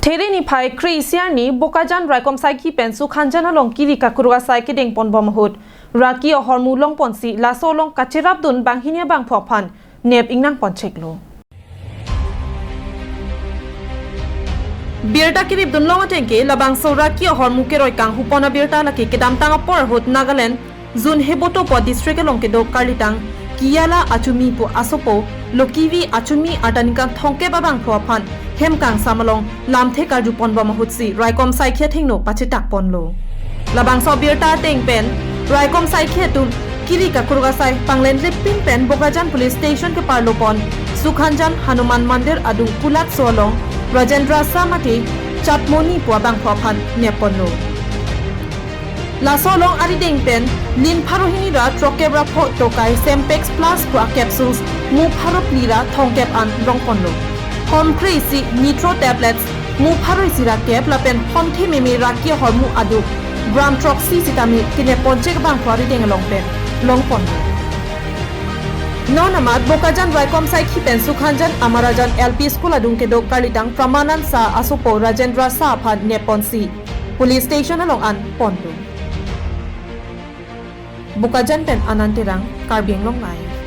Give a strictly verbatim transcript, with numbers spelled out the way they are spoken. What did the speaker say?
There niphai kre-isi arni Bokajan Raikom Saikhi pen Sukhanjan along kiri kakuruk asai kedeng ponbom ahut raki ahormu longponsi laso along kacherapdun banghini abangphu aphan nep ingnang poncheklo. Birta keripdun long atengke labangso raki ahormu keroi kanghupon abirta lake kedamtang apor ahut Nagaland Zone Heboto pu district along kedo karlitang Kiyala Achumi pu asopo Lokivi Achumi arta ningkan thomkep abangphu aphan hem kangsam along lamthe karju ponbom ahutsi Raikom Saikhi athengno pachetak ponlo. Labangso abirta ateng pen Raikom Saikhi atum kiri kakuruk asai panglenlepin pen Bokajan Police Station keparlo pon Sukhanjan Hanuman Mandir adung kulatso along Rajendra Shah mate Chatmoni pu abangphu aphan nep ponlo. Laso along arideng pen lin pharo hini ra throkkep ra pho tokai Sempex Plus pu a capsules mu pharo phli ra thomkep an longponlo. Hom kre-isi Nitro tablets mu pharo isi ra kep lapen hom the meme raki ahormu aduk gram throksi sitame kenep ponchek abangphu arideng along pen longponlo. Non amat Bokajan Raikom Saikhi pen Sukhanjan Amarajan L P School adung kedo karlitang Pramanand Shah asopo Rajendra Shah aphan nep ponsi Police Station along an pondun. Bokajan pen Anand Terang, Karbi Anglong Live.